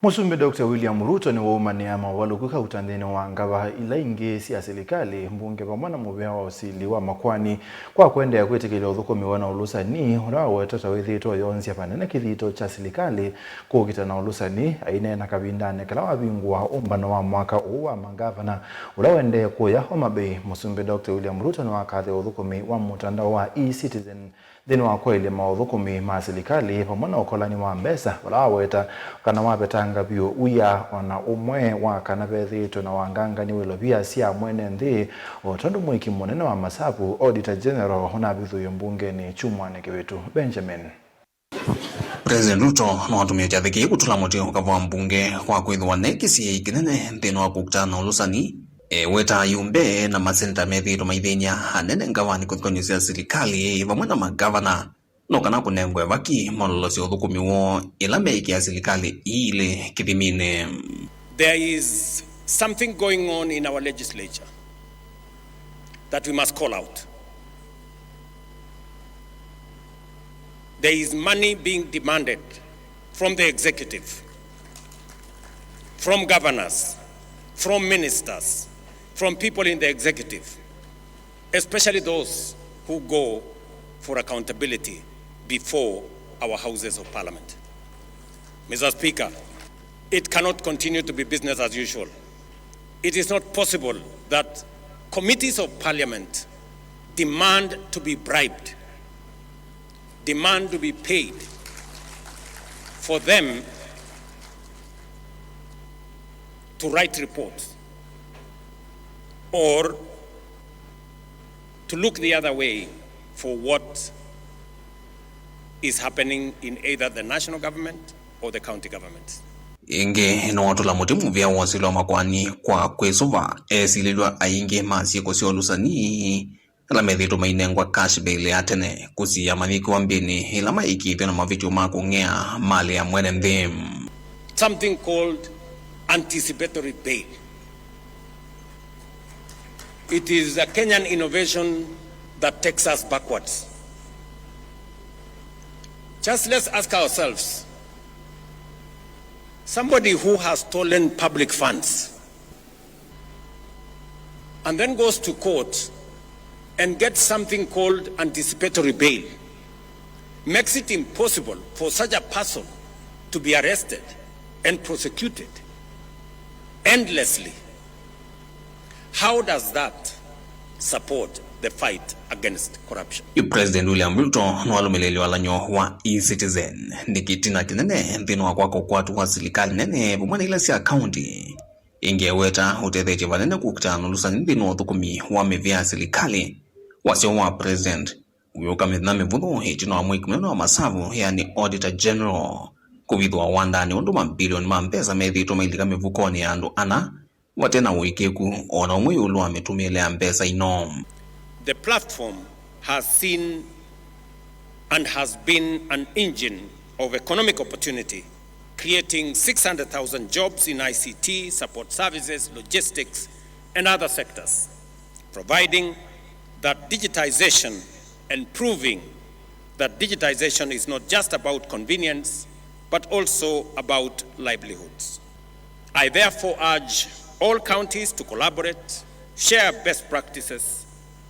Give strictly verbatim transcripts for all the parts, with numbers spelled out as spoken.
Mũsumbĩ Doctor William Ruto nĩwaumanĩa maũvalũku kauta nthĩnĩ wa ngava ila ingĩ sya silikalĩ, mbunge vamwe na mũvĩa wa ũsili wa makoani kwa kũendeea kwĩtĩkĩlya ũthũkũmi wĩ na ũlũsani, ũla waweta ta wĩthĩĩtwe ũyonzya vanene kĩthito kya silikalĩ kũkita na ũlũsani. Aineena kavindanĩ kala wavingũa ũmbano wa mwaka ũũ wa mangavana ũla ũendee kũya Homa Bay, Mũsumbĩ Doctor William Ruto nĩwakathĩwe ũthũkũmi wa mũtandao wa e-Citizen nthĩnĩ wa kwaĩlya maũthũkũmi ma silikalĩ vamwe na ũkolani wa mbesa, vala waweta kana wavetanga vyũ wia o na ũmwe wa kana vethĩĩtwe na wangangani wa ilovia sya mwene nthĩ, o tondũ mũĩki mũnene wa masavu, Auditor General, ũnavithũie mbungenĩ kyumwanĩ kĩvĩtu. Benjamin. President Ruto nĩwatũmĩe kyathĩ kĩĩ kũtũla mũtĩ ũkava wa mbunge kwa kwĩthĩwa ne kĩsiĩĩi kĩnene nthĩnĩ wa kũkita na ũlũsani. Eweta ayumbe na maseneta methĩĩtwe maithĩny'a anene ngavanĩ kũthũkanĩsya silikalĩ vamwe na mangavana, no kana kũnengwe vaki malolosye ũthũkũmi woo ĩla meĩkĩa silikalĩ ii ilĩ kĩthiminĩ. There is something going on in our legislature that we must call out. There is money being demanded from the executive, from governors, from ministers, from people in the executive, especially those who go for accountability before our Houses of Parliament. Mister Speaker, it cannot continue to be business as usual. It is not possible that committees of parliament demand to be bribed, demand to be paid for them to write reports, or to look the other way for what is happening in either the national government or the county government. Ĩngĩ nĩwatũla mũtĩ mũvĩa wa ũsili wa makoani kwa kwĩsũva esilĩlw'a aingĩ ma syĩko sya ũlũsani ala methĩĩtwe mainengwa cash bail ya tene kũsiĩa mayĩkĩwa mbĩnĩ ĩla maĩkĩĩthw'e na mavĩtyo ma kũng'ea malĩ ya mwene nthĩ. Something called anticipatory bail. It is a Kenyan innovation that takes us backwards. Just let's ask ourselves, somebody who has stolen public funds and then goes to court and gets something called anticipatory bail, makes it impossible for such a person to be arrested and prosecuted endlessly. How does that support the fight against corruption? Yu President William Ruto nĩwalũmĩlĩĩlye walany'o wa e-Citizen nĩ kĩtina kĩnene nthĩnĩ wa kwaka ũkwati wa silikalĩ nene vamwe na ila sya kaunti. Ĩngĩ eweta ũtethetye vanene kũkitana na ũlũsani nthĩnĩ wa ũthũkũmi wa mĩvĩa ya silikalĩ. Wasya wa President wĩũka mĩthenya mĩvũthũ ĩtina wa mũĩki mũnene wa masavu, yani Auditor General, kũvithũa wandanĩ ũndũ mabilioni ma mbesa methĩĩtwe mailika mĩvukonĩ ya andũ ana vate na ũĩkĩĩku o na ũmwe ĩũlũ wa mĩtũmĩĩle ya mbesa ino. The platform has seen and has been an engine of economic opportunity, creating six hundred thousand jobs in I C T, support services, logistics, and other sectors, providing that digitization and proving that digitization is not just about convenience, but also about livelihoods. I therefore urge all counties to collaborate, share best practices,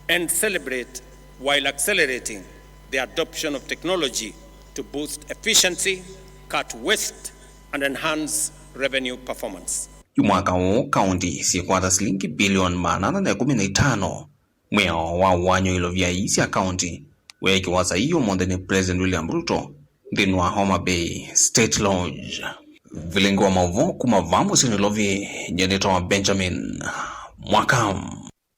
and celebrate while accelerating the adoption of technology to boost efficiency, cut waste, and enhance revenue performance. Yu mwaka ũũ, kaunti syĩkwata silingi bilioni maana ana na ĩkũmi na itano mwĩao wa ũany'o ilovia ii sya kaunti weekĩwa saii ũmũnthĩ nĩ President William Ruto nthĩnĩ wa Homa Bay State Lodge. Vilingi wa maũvoo kuma vaa mũsyĩ Nairobi, nyie nĩtawa Benjamin Mwaka.